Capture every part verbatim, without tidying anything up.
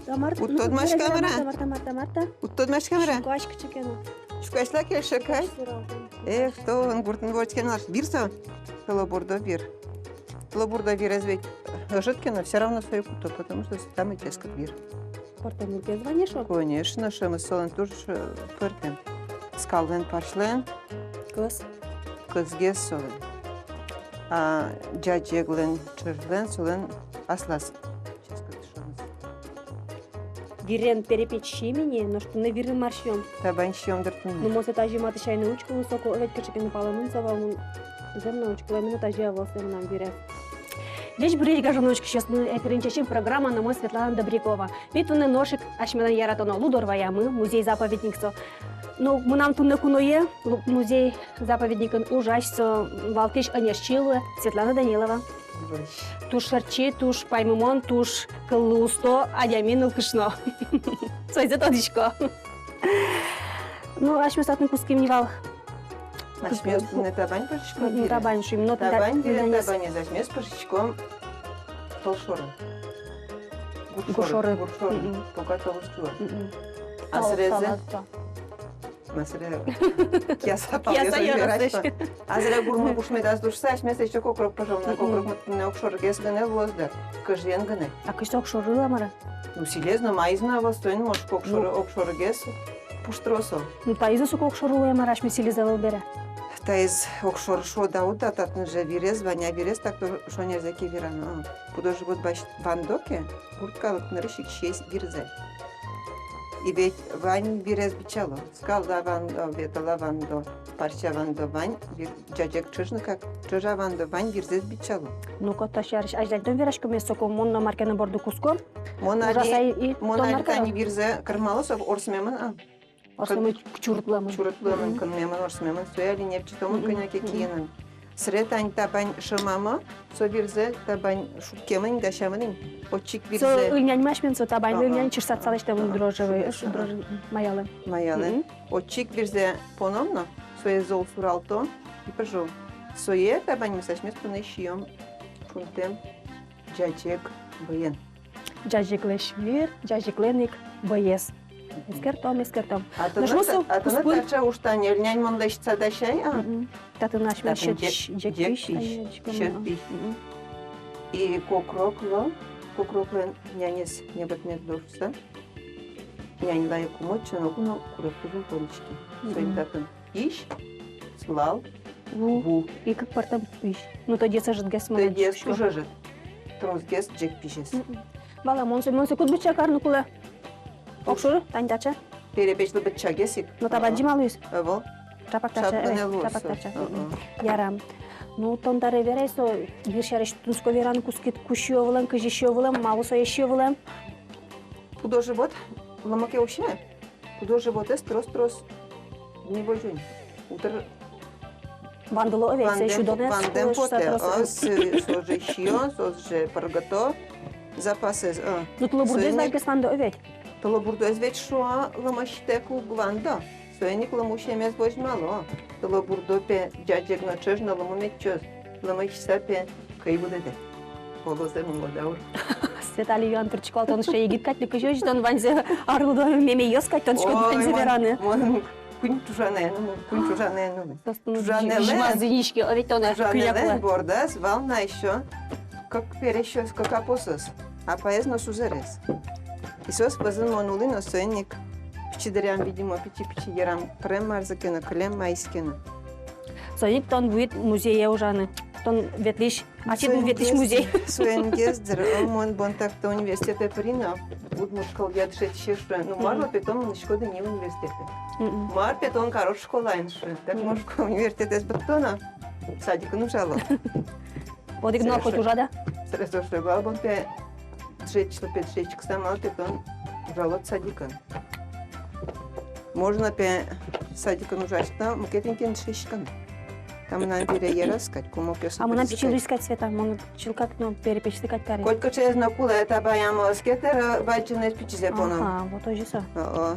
Уд тодмаськы, Марта, Марта, Марта, Марта. Уд тодмаськы, Марта. Шукаськ кыӵе ке но. Шукаськ ла кельше кадь. Эх, тон гуртын вордскем на, вир со. Тылобурдо вир. Тылобурдо вирез ведь ӧжыт ке но, всё равно сое куто, потому что там и ческыт вир. Пӧртэмгес вань-а шуо? Конечно, шӧмыз солэн туж, э, пӧртэм. Скаллэн, парсьлэн. Кӧс. Кӧсгес солэн. А ӟаӟеглэн, ӵӧжлэн солэн аслаз. Ческыт шӧмыз. Вирен перепеч сием ини, нош туннэ вирын мар сиём? Табань сиём дыр туннэ. Ну, мон сое тазьы матысь ай но учкылӥ, соку ӧвӧл кыӵе ке но палэнын со вал, мон зэм но учкылӥ, именно тазьы ӧвӧл со мынам вирез. Ӟечбуресь, гажано учкисьёсмы, эфирын «Чечым» программа но мон, Светлана Добрякова. Ми туннэ нош ик асьмелэн яратоно Лудорваямы, музей-заповедник со. Ну, мынам туннэ куное лу-, музей-заповедникын ужась, со валтӥсь ӧнерчи луэ, Светлана Данилова. Туж шерчи, туж паймымон, туж кыллы усто адями нылкышно. Сойзэ тодӥсько. Ну, асьмеос татын кутским ни вал. Асьмеос туннэ табань пыжиськом. Мгм, табань шуим, но табань, табань, табанез асьмеос пыжиськом тол шоры. Гур шоры. Гур шоры. Гур шоры. Мгм. Пока толыз ӧвӧл. Мгм. А сразу. Мар сразу. Кияса пал. Кияса ёросысь. А сразу гурмы пушмедаз дурса, асьмеос ещё кокрок пыжом на, кокрокмы туннэ огшоргес гинэ луоз дыр, кӧжыен гинэ. А кызьы огшоры, мар-а? Ну, сӥлез но, маиз но ӧвӧл, соин, может, огшоры, огшоргес пуштросо. Ну, таиз но соку огшоры луэ, мар-а, асьме сӥлез ӧвӧл бере. Таиз огшоры шуод-а, уд-а, татын же вирез вань, а вирез так-то шонерзэ ке верано. Пудо-живот басьт-, вандо ке, гурт калык нырысь ик сиёз вирзэ. И ведь вань вирез бичало. Скалла вандо, ветылла вандо, парся вандо, вань вир, ӟаӟег, ӵӧж но как, ӵӧж-а вандо, вань вирзэс бичало. Ну-ка, та сярысь азьланьтом вераськом, соку мон но мар ке но борды кутско. Мон али, мон али тани вирзэ кырмало, со ворсмемын, а. Ворсмемын, чурытлэмын. Чурытлэмын, кынмемын, ворсмемын, сое али небӟытомы кӧня ке киынын. Сыре тани табань шӧмамы, со вирзэ табань шуккемын ини, дасямын ини, отчы ик вирзэ. Со ыльнянь, асьмелэн со табаньлы ыльнянь, чырсатса лэсьтэмын, дрожжевой, дрожжевой, маялэн. Маялэн. Отчы ик вирзэ поном но, сое зол суралтом и пыжом. Сое табаньмес асьмеос туннэ сиём шунтэм ӟаӟег бӧен. Ӟаӟеглэсь вир, ӟаӟеглэн ик бӧез. Эскером, эскером. А тынад, а тынад таӵе уж, тани ыльнянь мон лэсьтыса дасяй, а? Мгм. Татын асьмелэн ӟег, ӟег пись, ӟег пись, тани ӟег пись, ӟег пись. Мгм. И кокроклы, кокроклэн нянез небыт мед луоз шуса, няньлы ик умой, чоно куно курегпуз ум понӥське. Мгм. Соин татын пись, сылал, ву. Ву. Ик пӧртэм пись. Ну, тӧдьыез ӧжытгес мынам. Тӧдьыез туж ӧжыт. Тросгес ӟег писез. Мгм. Вала, мон сое, мон сое куд быдӟа карыны кулэ? Огшоры, тани таӵе. Перепечлы быдӟагес ик. Но табаньзы малы луиз? Ӧвӧл. Ӵапак таӵе, ӧвӧл, ӵапак таӵе. Мгм. Ярам. Ну, тон табере верай, со вир сярысь тунсыко вераны кутскид, ку сиё вылэм, кызьы сиё вылэм, малы сое сиё вылэм? Пудо-живот лымы ке усе, пудо-животэз трос-трос не возё ни. Утыр вандыло, ӧвӧл-а, вандэ, сюдонэз, вандэм потэ, трос, а, со, со же сиё, со же пӧргыто запасэз, а. Ну, тылобурдоез ваньгес вандо, ӧвӧл-а? Тылобурдоез ведь, шуо, лымы ситэк уг вандо. Соин ик лымы усемез возьмало. Тылобурдо, пе, ӟаӟег но, ӵӧж но лымы мед сиёз. Лымы сиса, пе, кӧй будэтэ. Оло, зэм, мон даур. Света, али юан турттӥсько вал, тон сыӵе егит кадь, ну, кызьы озьы тон ваньзэ арлыдо, мемеёс кадь, тон сыӵе кадь ваньзэ вераны. Ой, мон, мон куинь ӵужанэ но, мон куинь ӵужанэ но. Ӵужанэлэн, ӵужанэлэн бордаз вал на ещё кык пересьёс, кык апосэз. Апаез но сузэрез. И соос пӧзын мон улӥ но, соин ик пичи дыръям, видимо, пичи-пичи йырам пырем, марзэ ке но, кылем, маиз ке но. Соин ик тон вуид музее ужаны. Тон ветлӥсь, ачид ветлӥсь музей. Соин гес дыр, о, мон бон так-то университетэ пыри но, удмурт кылъя дышетӥсе шуэ: ну, мар, пе, тон мынӥськод ини университетэ? Мгм. Мар, пе, тон карод школаын, шуэ. Так, мон школа, университетэз быдтоно, садикын ужало. Одӥг нуналлы хоть ужад-а? Сразу шуэ: вал бон, пе, дышетӥсь, пе, дышетскыса, малы, пе, тон ужалод садикын. Можно, пе, садикын ужаськыса мукет интыын дышетскыны. Та мынам бере яраз кадь, кумокъёс. А мынам пичи луиз кадь, Света, мон чылкак но перепечлы кадь кари. Котькыӵеез но кулэ, табаямы ӧз ке тыры бадӟымез, пичизэ поно. Ага, вот озьы со. О-о.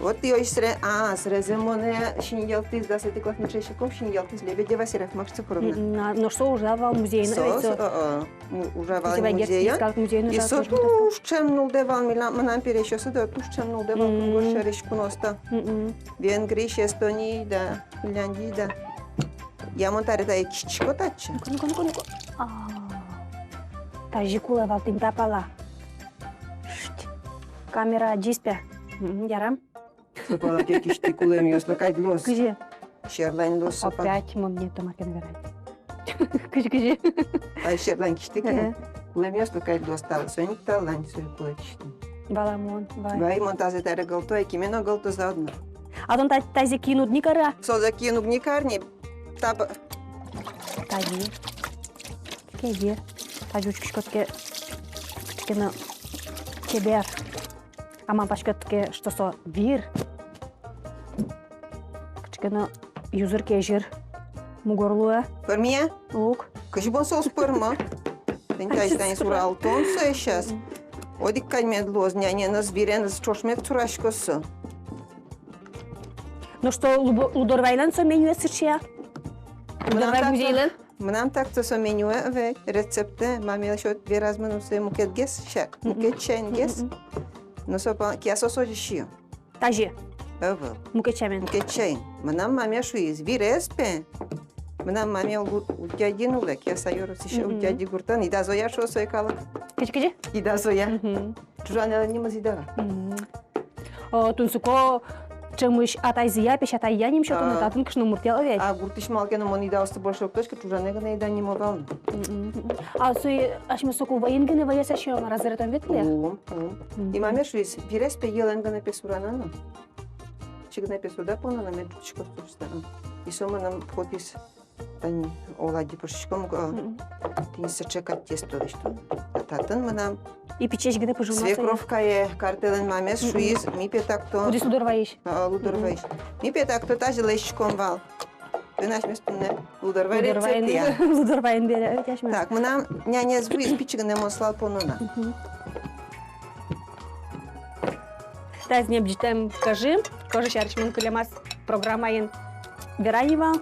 Вот тӥ озьы сре-, а, срезэ монэ синйылтӥз, дасэтӥ классысь дышетскыкум, синйылтӥз Лебедева Серафима Кшыцыковна. М, м, на, но со ужа вал музейын, со, ведь со, со, о, о, у-, ужа вал музейын. Музейын. И ужа со тоже туж ӵем нуллэ вал, милям, мынам пересьёсы дыр, туж ӵем нуллэ вал, м, кунгож сьӧрысь куноосты. М, м. Венгриысь, Эстониысь да, Финляндиысь да. Я, мон табере тае кисьтӥсько татчы. Ну-ка, ну-ка, ну-ка, ну-ка. А. Тазьы кулэ вал тӥни та пала. Шт. Камера адӟиз, пе. Мгм, ярам. Со пала ке кисьтӥ, кулэмъёслы кадь луоз. Кызьы? Сьӧрлань луоз со пала. Опять мон не то марке верай. Кызьы, кызьы? Ай, сьӧрлань кисьтӥ ке. Ага. Кулэмъёслы кадь луоз талы, соин ик талань сое кулэ кисьтӥ. Валамон, вай. Вай, мон тазэ табере гылто, ай, кеме но гылто заодно. А тон та-, тазьы киын уд ни кары-а? Созэ киын уг ни кар ни. Таб-, тазьы. Кедьы. Тазьы учкиськод ке, кыӵе ке но чебер. А мон паськод ке, что со вир. Кыӵе ке но юзыр-кезьыр мугор луэ. Пӧрме-а? Уг. Кызьы бон соос пӧрмо? Тӥни тазьы тани суралтон сое сейчас. Мгм. Одӥг кадь мед луоз, няненыз, виреныз ӵош мед сураськоз со. Ну что, лудо-, Лудорвайлэн со менюез сыӵе-а? Мынам Лудорвай так-то, музейлэн? Мынам так-то со менюэ, ӧвӧл, рецептэ, мамае ещё вераз мыным, сое мукетгес сяк, мгм, мукет сянгес. Мгм. Но со па-, киясо со озьы сиё. Тазьы? Ӧвӧл. Мукет сямен. Мукет сямен. Мынам мамае шуиз, вирез, пе. Мынам мамае Лу-, Утяди нуллэ, Кияса ёросысь, мгм, Утяди гуртын, Ида Зоя шуо сое калык. Кызьы, кызьы? Ида Зоя. Мгм. Ӵужанэлэн нимыз Ида вал. Мгм. О, тунсыко ӵемысь атайзыя, песятайя ним сётоно, а, татын кышномуртъя, ӧвӧл-а? А гуртысь малы ке но мон Идаосты больше уг тодӥськы, ӵужанэ гинэ Ида нимо вал но. Мгм. А сое асьмеос соку вӧйын гинэ вӧяса сиём, а разрядом ветлэ? Ум, ум. Мгм. И мамае шуиз, вирез, пе, йӧлэн гинэ, пе, сурано но. Чигнэ, пе, сода поно но, мед ӝутӥськоз шуса. И со мыным потӥз. Тани оладьи пыжиськом, э, мгм, тӥни сыӵе кадь тесто лэсьтом. А татын мынам и пичиесь гинэ пыжылмаса. Свекровкае, Картэлэн мамаез, мгм, шуиз, ми, пе, так-то. Кудӥз Лудорвайысь? А, Лудорвайысь. Мгм. Ми, пе, так-то тазьы лэсьтӥськом вал. Тӥни асьмеос туннэ Лудорвай рецептъя. Лудорвайын бере, э, асьмеос. Так, мынам нянез вуиз, пичи гинэ мон сылал поно на. Мгм. Таиз небӟытэм кӧжы, кӧжы сярысь мон кылемаз программаын верай ни вал.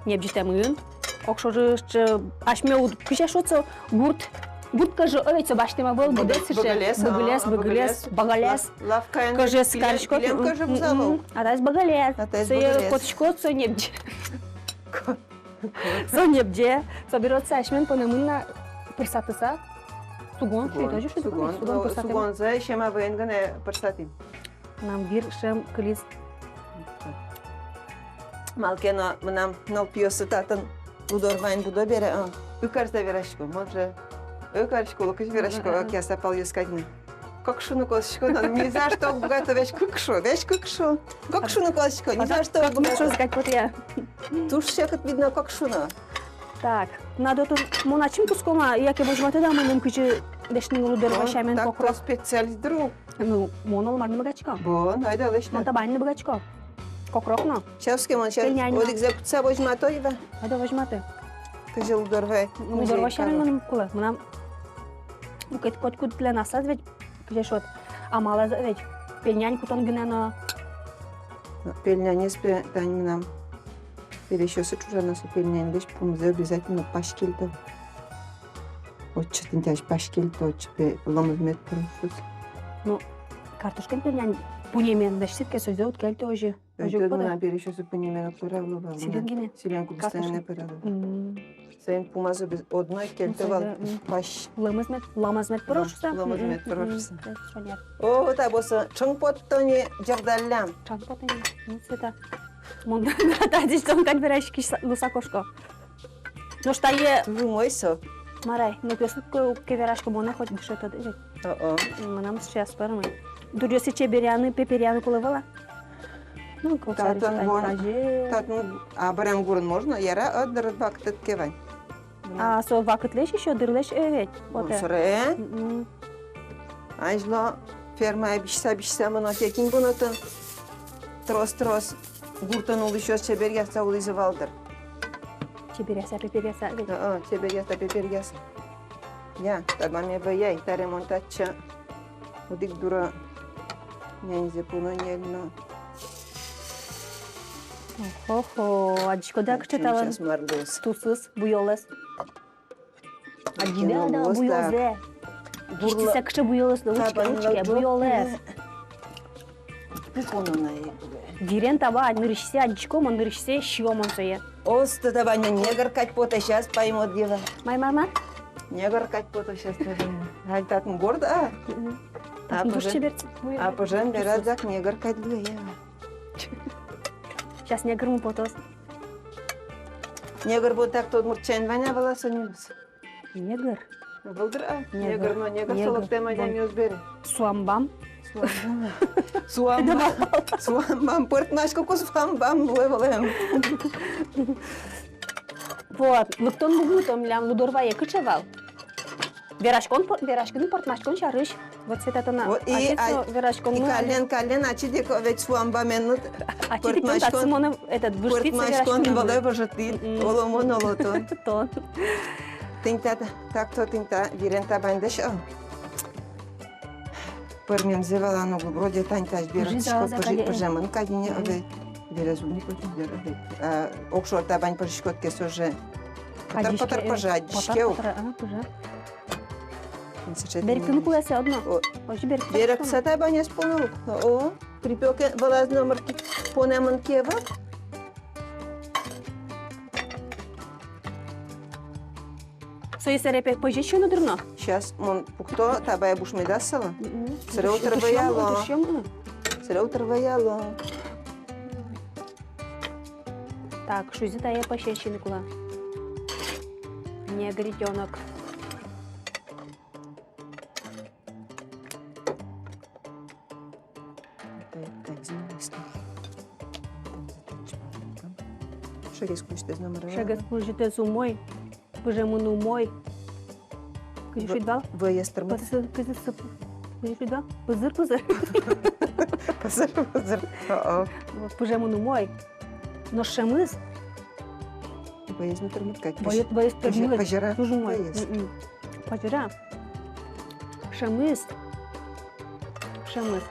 Небӟытэмын. Огшоры, э, асьме уд-, кызьы шуод со, гурт, гурт кӧжы, ӧвӧл-а, со басьтэм ӧвӧл, быдэс, быдэс, а, быгылес, быгылес, быгылес, быгылес. Лавкаын, быгылес, пилем, кариськод, пилем кӧжы, мгм, вузало. А таиз быгылес. А таиз сое быгылес. Котӥськод, со небӟе. Со небӟе, собере отчы асьмен понэмын на пырсатыса. Сугон, сугон, сугон, сугон, сугон, но пырсатӥм. Сугонзэ сема вӧен гинэ пырсатӥм. Мынам вир шӧм кылиз. Малы ке но мынам нылпиосы татын Лудорвайын будо бере, а, ыкарзэ верасько, мон же ыкарысько, луэ кызьы верасько, а, а, кияса палъёс кадь но. Кык шуны косӥсько но, ни за что уг быгато, весь кык шу, весь кык шу. Кык шуны косӥсько, ни за что уг быгато. Кык шу кадь потэ. Туж секыт, видно, кык шуны. Так, надо тут, мон ачим кутском-а, яке возьматод-а мыным, кызьы лэсьтыны Лудорвай сямен кокрок? Мон так-то специалист дыр ук. Ну, мон оломарны быгатӥсько. Бон, айда лэсьтэ. Мон табаньны быгатӥсько. Кокрок но. Сейчас ке мон, сейчас. Пельнянь но. Одӥгзэ кутса возьмато ай вал. Айда возьматы. Кызьы Лудорвай. Лудорвай сямен мыным кулэ. Мынам мукет котькудлэн аслаз ведь, кызьы шуод, амалаз ведь. Пельнянь кутон гинэ но. Пельнянез, пе, тани мынам пересьёсы ӵужано, со пельняньлэсь пумзэ обязательно пась кельто. Отчы тӥни тазьы пась кельто, отчы, пе, лымыз мед пыро шуса. Ну, картошкаен пельнянь пуньыен лэсьтӥд ке, созэ уд кельты озьы. Озьы уг поты. Мынам пересьёсы пуньыен уг пыро вал. Сӥлен гинэ? Сӥлен кубистаен пыро вал. Мгм. Соин пумаз обез-, одно ик кельто вал. Ну, созэ, м, пась. Лымыз мед, лымыз мед пыро шуса. Лымыз мед пыро шуса. Мгм. О, та босо ӵыҥ поттоно, ӟырдаллям. Ӵыҥ поттоно. Ну, сыӵе. Мон татысь тон кадь вераськись луса кошко. Нош тае. Туж умой со. Мар ай, ну, пиослы ке верасько, монэ хоть дышетод ведь. О-о. Мынам сейчас пӧрмы. Дуръёсы чеберъяны, пеперъяны кулэ ӧвӧл-а? Ну, татын вон, татын, а, абырем гурын можно, яра, а, дыр вакытэд ке вань. А со вакытлэсь ещё, дырлэсь, э, ведь. Ну, вот, э. Сыре. Мгм. Азьло фермае бызьыса, бызьыса мыно ке, кин бон отын трос-трос гуртын улӥсьёс чеберъяса улӥзы вал дыр. Чеберъяса, пеперъяса, ведь. О-о, чеберъяса, пеперъяса. Я, та мамае вӧяй, табере мон татчы одӥг дура Няньзэ куно ньыль но. Охо-хо, адӟиськоды-а, кыӵе талэн тусыз, буёлэз. Адӟиды-а, буёлзэ. Бурлы. Кыӵе буёлэз, учке, учке, буёлэз. Вирен таба нырысьсэ адӟисько мон, нырысьсэ сиё мон сое. Осто, таба негр кадь потэ, сейчас паймод, Ева. Май, май, май. Негр кадь потэ сейчас таба. Ай, татын горд, а? Мгм. А пыжен, а пыжен бераз ик негр кадь луэ, Ева. Сейчас негр мон потоз. Негр бон так-то удмурт сямен вань-а, вал-а со нимыз? Негр. Ӧвӧл дыр-а? Негр. Негр но негр, негр со лыктэм адямиос бере. Суамбам. Суамбам. Суамбам. Суамбам. Пӧртмаськыку суамбам луэ вылэм. Вот, лыктон бугы-то милям Лудорвае кыӵе вал? Вераськон пӧр-, вераськыны пӧртмаськон сярысь. Вот сэтэ тона. Вот и, а, вераськон, и ну, каллен, каллен, ачид ик ведь суамбамен, ну, ачид ик пӧртмаськон, тон татсы монэ, этот, выжтӥд, пӧртмаськон сое вераськон вылэ выжтӥд. Мгм. Оло мон, оло тон. Тон. Тӥни та, так-то тӥни та вирен табаньдэс, о. Пӧрмемзэ валано уг, вроде тани тазьы берыктӥсько, пыжи-, пыжемын кадь ини, мгм, ӧвӧл. Берез уг ни кутӥ дыр, ӧвӧл. А, огшоры табань пыжиськод ке, со же пӧтыр-пӧтыр пыжа, адӟиське ук. Пӧтыр-пӧтыр, а, пыжа. Берыктыны кулэ сое одно. О. Озьы берыктыса. Берыктыса табанез поно ук. О, припёк вылаз номыр ке понэмын ке, вот. Сое сэре пе пӧзе сиёно дыр но. Сейчас мон пукто, табае буш медаз сылы. Мгм. Сэре утыр выяло. Сэре утыр выяло. Так, шуизы, тае пӧзе сиыны кулэ. Негритёнок. Шегез кузьытэз номыр. Шегез кузьытэз умой. Пыжемын умой. Кызьы шуид вал? Вӧез тырмыт. Кызьы сы-, кызьы шуид вал? Пызыр-пызыр. Пызыр-пызыр. О-о. Вот, пыжемын умой. Нош шӧмыз. Вӧез но тырмыт кадь. Вӧез, вӧез тырмыт. Пӧзьыра. Туж умой. Вӧез. М-м. Пӧзьыра. Шӧмыз. Шӧмыз.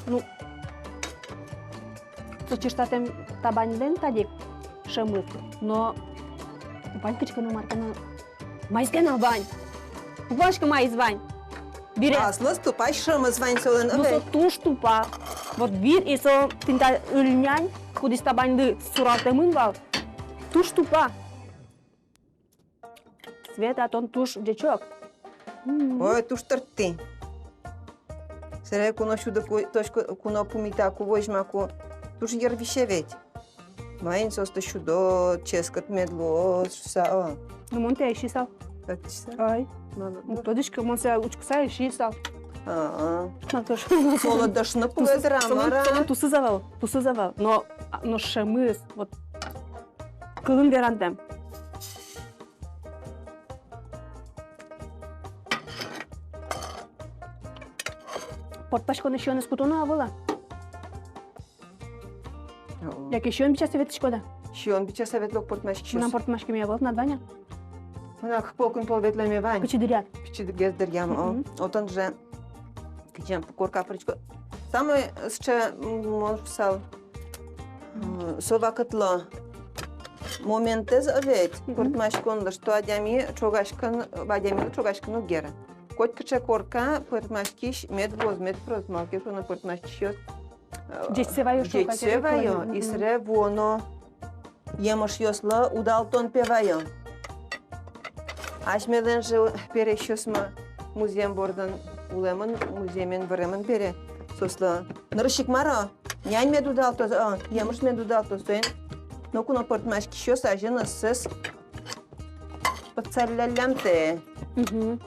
Ну, со чырсатэм табаньлэн кадь ик шӧмыз. Но вань кыӵе ке но мар ке но. Маиз ке но вань. Уг валаськы, маиз вань. Вирез. Аслыз тупась шӧмыз вань солэн. Ну, ӧвӧл, со туж тупа. Вот вир и со тӥни та ыль нянь, кудӥз табаньлы суралтэмын вал. Туж тупа. Света, тон туж ӟечок. М-м. Ой, туж тыртӥ. Сэре куно сюдыку, точка, куно пумитаку, возьмаку, туж йыр висе ведь. Маин соосты сюдод, ческыт мед луоз шуса, о. Ну, мон тае сиысал. Татчыса? Ай. Молодец. Ну, тодӥсько, мон сое учкыса сиысал. А-а. Молодец. Солэн, солэн тусыз ӧвӧл, тусыз ӧвӧл. Но, а, но шӧмыз, вот, кылын верантэм. Пӧртмаськонэ сиёнэз кутоно-а, ӧвӧл-а? О. Яке сиён бичаса ветлӥськод-а? Сиён бичаса ветло пӧртмаськисьёс. Мынам пӧртмаськеме ӧвӧл, тынад вань-а? Мынам кык пол, куинь пол ветлэме вань. Пичи дыръяд. Пичи дыргес дыръям, о. Мгм. Отын же кызьы ке корка пыриськод. Самой сыӵе, м, мон шуысал, м, со вакытлы моментэз ведь, мгм, пӧртмаськонлы, что адями ӵогаськыны, адямилы ӵогаськыны уг яра. Котькыӵе корка пӧртмаськись мед вуоз, мед пыроз, малы ке шуоно пӧртмаськисьёс, э, ӟечсэ вайо, ӟечсэ вайо, мгм, и сэре вуоно емышъёслы удалтон пе вайо. Асьмелэн же пересьёсмы музъем бордын улэмын, музъемен выремын бере, соослы нырысь ик мар-о, нянь мед удалтоз, о, емыш мед удалтоз, соин ноку но пӧртмаськисьёс азьын ӧссэс пытсалляллямтэ. Мгм.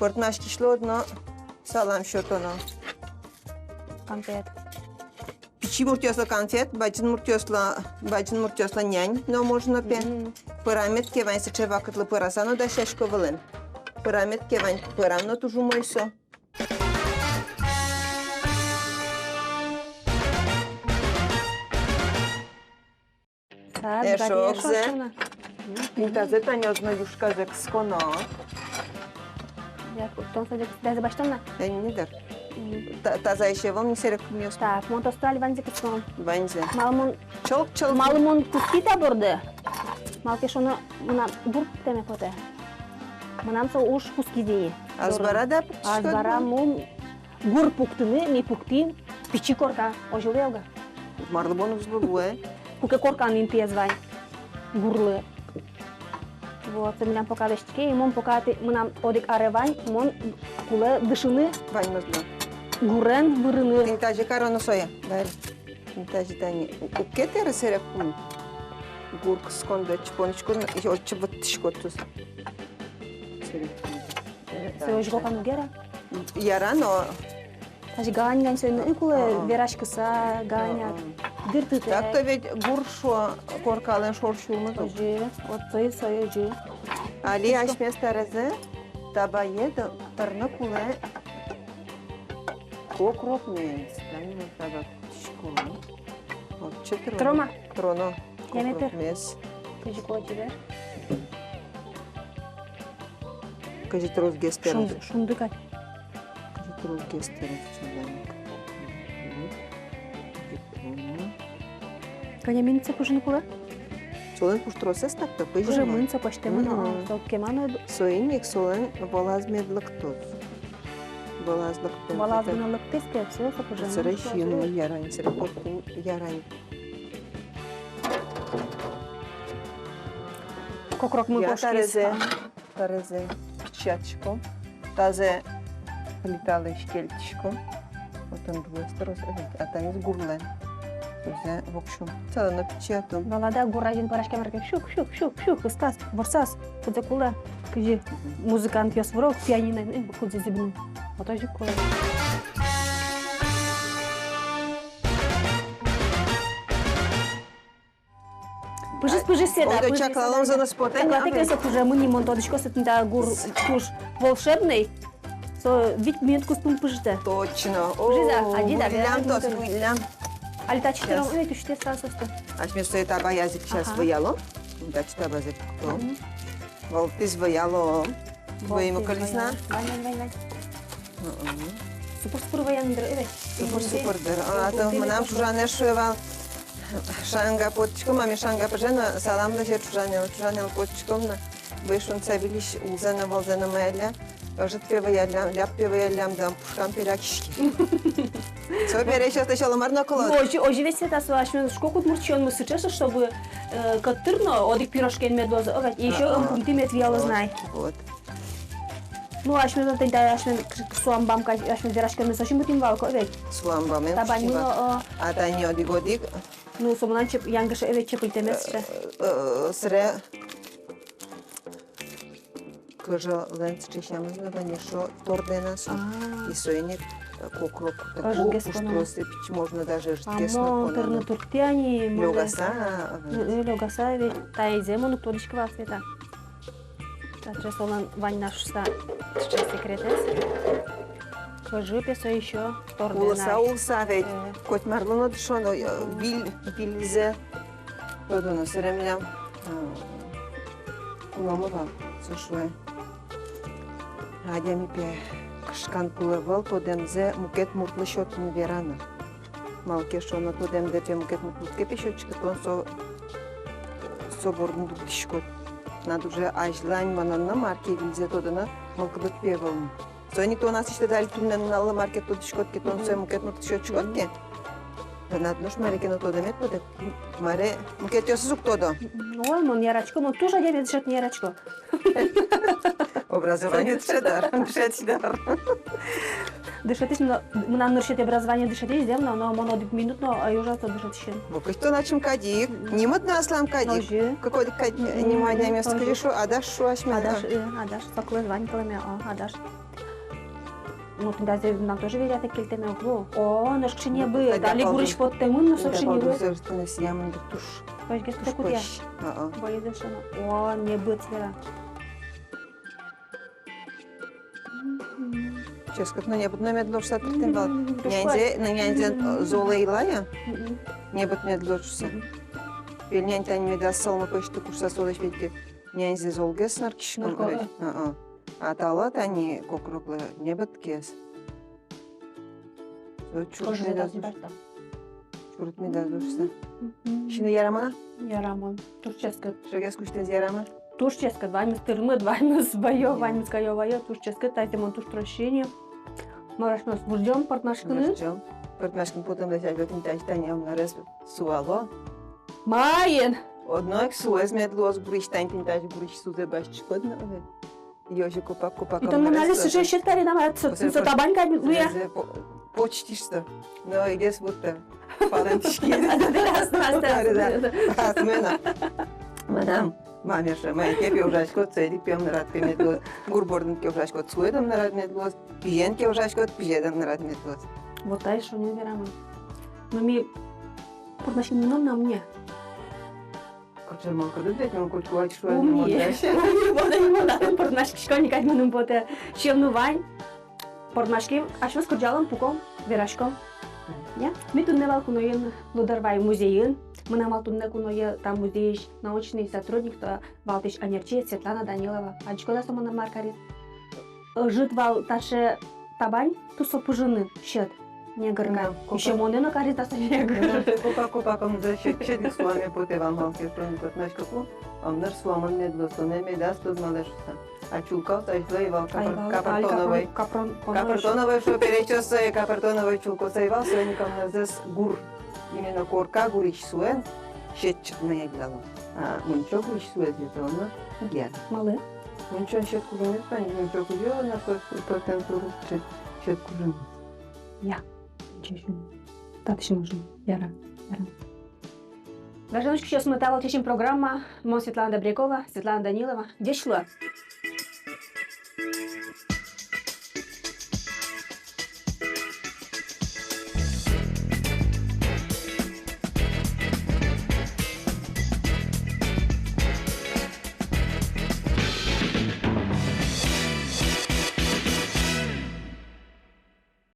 Пӧртмаськисьлы одно салам сётоно. Конфет. Пичи муртъёслы конфет, бадӟым муртъёслы, бадӟым муртъёслы нянь но можно пе. Мгм. Пӧрам мед ке вань, сыӵе вакытлы пӧраса но дасясько вылэм. Пӧрам мед ке вань, пӧрам но туж умой со. Так, эшшо огзэ. Эшшо огзэ. Мгм. Интазэ тани озьы но юшказэ кысконо. Я, тон садик, даже баштон на? Э, не дыр. Та-, таза эше вал ни серекпумъёс. Так, мон тосты али ваньзэ кыском. Ваньзэ. Малы мон, чылк-чылк, малы мон куски та борды? Малы ке шуоно, мынам гур пуктэме потэ. Мынам со уж куски ини. Азбара да пуктӥськод? Азбара мон гур пуктыны, ми пуктӥм пичи корка. Озьы луэ-а? Марлы бон уз луы. Куке коркан интыез вань гурлы. Вот, со милям пока лэсьтӥське, и мон пока тӥ-, мынам одӥг аре вань, мон кулэ дышыны. Ваньмыз но. Гурен вырыны. Тӥни тазьы кароно сое, Дарья. Тӥни тазьы тани. У-, уг ке тэры серекпум. Гур кыскон да чпонӥськод, и отчы вуттӥськод тус. Серекпум. Сое озьы кокан уг яра? Яра, но Тазьы гань-гань сое, ну, и кулэ. А-а. Вераськыса гань-а. А-а. Дыртытэк. Так-то ведь гур шуо, коркалэн шор сюлмыз ук. Озьы, вот сое, сое озьы. Али асьмес таразэ табае т-, тырны кулэ кокрокмес. Тани вот таба кутӥськом. Вот, чё троно? Трома. Троно. Яме тыр. Кокрокмес. Кызьы кулэ чебер. Кызьы тросгес тырыны. Шунды, шунды кадь. Кызьы тросгес тырыны. Кӧня минут со пыжыны кулэ? Солэн пуштросэз так-то пыжемын. Пыжемын со, пӧзьтэмын, мгм, а, со кема но. Соин ик солэн вылаз мед лыктоз. Вылаз лыктэмын. Вылаз гинэ лыктӥз ке, всё, со пыжемын. Сыре сиыны ярань, сыре пӧртын ярань. Кокрокмы кошкиз. Таразэ. Таразэ пичиятӥськом, тазэ плиталэсь кельтӥськом. Отын дуэз трос, а таиз гурлэн. Тазэ воксё. Тазэ но пичиятом. Валад-а, гур азьын пӧраськем ке, щук, щук, щук, щук, ыстаз, ворсаз, кудзэ кулэ. Кызьы музыкантъёс выро, пианино, э, кудзэ зӥбыны. Вот озьы кулэ. Пыжиз, пыжиз, Света, пыжиз, чаклалом, Света. Зонос потэ, чаклатэ ке, со пыжемын ни, мон тодӥсько, со тӥни та гур туж волшебный. Со вить минут куспын пыжытэ. Точно. Пыжиз-а? О, адӟид-а? Выллям тос, выллям. Али татчы тыром, ой, тусьтэ сразу состы. Асьмес сое табаяз ик сейчас выялом. Татчы табазэ пуктом. Мгм. Валтӥз выялом. Вӧймы кылиз на. Вань, вань, вань, вань. Мгм. Супыр-супыр вӧян дыр, эвет. Супыр-супыр дыр. А то мынам чужанэ шуэ вал. Шанга поттӥськом, а ми шанга пыже но, салам лэзе чужанэлы, чужанэлы поттӥськом но. Вӧй шунтса выльысь улзэ но, вӧлзэ но маялля. Ӧжыт пе вӧяллям, ляб пе вӧяллям, дам пушкам пе лякиськи. Со бере ещё тӥ сьӧлы мар но кылод. Ну, озьы, озьы ведь, Света, со асьмелэн шуисько, удмурт сиёнмы сыӵе, чтобы, э, кӧттыр но одӥг пирожкен мед луоз, о, ведь, и ещё ӧм пумтӥ мед виялоз на. Вот. Ну, асьмелэн тӥни та, асьмелэн к-, к-, суамбам кадь, асьмелэн вераськонмес озьы мытӥм вал ке, ведь. Суамбамын. Табаньмы но, о. А тани одӥг-одӥг. Ну, со мынам чеп-, янгыше, эвет, чепыльтэмез сыӵе. Э, э, сыре кӧжалэн сыӵе сямыз но вань, эшшо тордэ на со. А. И соин ик, э, кокрок. Ӧжытгес поно. Куштросэ пичи, можно даже ӧжытгес но поно. А мон тырны турттӥ ини, мон. Лёгаса, а, э, э, лёгаса ведь. Таизэ мон уг тодӥськы вал, Света. Таӵе солэн вань на шуса, таӵе секретэз. Кӧжы пе со ещё тордэ на. Улыса, улыса ведь. Э. Котьмарлы но дышоно, э, виль, вильзэ. Тодоно, сыре милям, э, куномы вал, со шуэ. Адями пе кышкан кулэ вал тодэмзэ мукет муртлы сётыны, вераны. Малы ке шуоно, тодэмдэ пе мукет мурт ке пе сётӥськод, тон со, со бордын дугдӥськод. Надо уже азьлань мыныны, мар ке вильзэ тодыны мылкыдыд пе ӧвӧл ни. Соин ик тон асьтэды али туннэ нуналлы мар ке тодӥськод ке, тон сое мукет муртлы сётӥськод ке, тынад нош мар ке но тодэмед потэ, мар ке мукетъёсыз уг тодо. Ой, мон яратӥсько, мон туж адямиез дышетыны яратӥсько. Образование дышетӥд-а? Дышетӥд-а? Дышетӥсь, но мынам нырысетӥ образование дышетӥсь, зэм но, но мон одӥг минут но ӧй ужа со дышетӥсен. Вокысь тон ачим кадь ик, нимыд но аслам кадь ик. Озьы. Кык-одӥг кадь, э, нимо адямиос, озьы. Кызьы шуо, адаш шуо асьмелэн. Адаш, э, адаш, со кылэз вань кылэме, а, адаш. Ну, тӥни тазэ мынам тоже вератэк кельтэме уг лу. О, нош кыӵе небыт. Али гурысь поттэмын, но со кыӵе небыт. Сыӵе сиямын дыр туж. Пӧзьгес туж кутэ. Пӧзь. А-а. Боезэшено. О, небыт, Вера. Ческыт но небыт но мед луоз шуса тыртӥм вал. Мгм. Няньзэ, ну, няньзэ, э, зол ӧй луы-а? Мгм. Небыт мед луоз шуса. Мгм. Пельнянь тани медаз сылмы пӧзьты ку шуса, солэсь ведь ке няньзэ золгес ныркиськом. Нырко, э. А-а. А талы тани кокроклы небытгес. Чурыт медаз уж. Чурыт медаз уж шуса. Мгм. Сиыны ярамон-а? Ярамон. Туж ческыт. Шегес кузьтэз ярамон? Туж ческыт. Ваньмыз тырмыт, ваньмыз ваё, ваньмыз каё-ваё, туж ческыт. Таиз мон туж трос сиыны. Мар асьмеос вырӟом пӧртмаськыны. Вырӟом. Пӧртмаськыны потэмлэсь азьло тӥни таӵе тани омнарез сувало. Маин! Одно ик суэз мед луоз гурысь, тани тӥни таӵе гурысь сузэ басьтӥськод но. Ёжик копак-копак. И тон мон али сыӵе сьӧд карид-а, мар-а, со табань кадь луэ. Почти что. Но егес вуртэ. Палэнтӥське. Астэ, астэ, астэ. Астэ мынам. Мынам маме шуэ: мае ке пе ужаськод, соин ик пе омнырад пе мед луоз. Гур бордын ке ужаськод, суэд омнырад мед луоз. Пизен ке ужаськод, пизед омнырад мед луоз. Вот ай шонер верамын. Но ми пӧртмаськыны мыном на, мынэ. Кыӵе мылкыдыд ведь, мон котьку ваче шуэ. Умни. Умни, вот и мон татын пӧртмаськисько ни кадь, мыным потэ. Сиём но вань. Пӧртмаським, асьмеос кырӟалом, пуком, вераськом. Мгм. Я? Ми туннэ вал куноен Лудорвай музейын. Мынам вал туннэ куное та музейысь научный сотрудник, та валтӥсь ӧнерчи Светлана Данилова. Адӟиськод-а, со мынам мар кариз? Ӧжыт вал таӵе табань тусо пыжыны, сьӧд, негр кадь. Мынам копак. Ещё монэ но кариз та со негр. Мынам копак-копак омзэ сьӧд-сьӧд ик суламе потэ вал, малы ке шуоно, пӧртмаськыку, омныр суламон мед луоз, тонэ медаз тодмалэ шуса. А чулкаос азьло ӧй вал. Ай, капр-, вал, капртоновой. Али капрон-, капртоновой. Капртоновой шуо пересьёс сое, капртоновой чулкаос ӧй вал, соин ик омнырзэс гур, именно корка гурысь суэн сьӧд чыкмы ӧй лало. А мунчо гурысь суэз йӧтоно гер. Малы? Мунчон сьӧд кужым, мунчо кузё, на пӧртэм турут сьӧд кужым. Я, мунчо сьӧд. Татысь мунчо. Яра, яра. Гажано учкисьёсмы, та вал «Чечым» программа. Мон Светлана Добрякова, Светлана Данилова. Ӟеч луэ.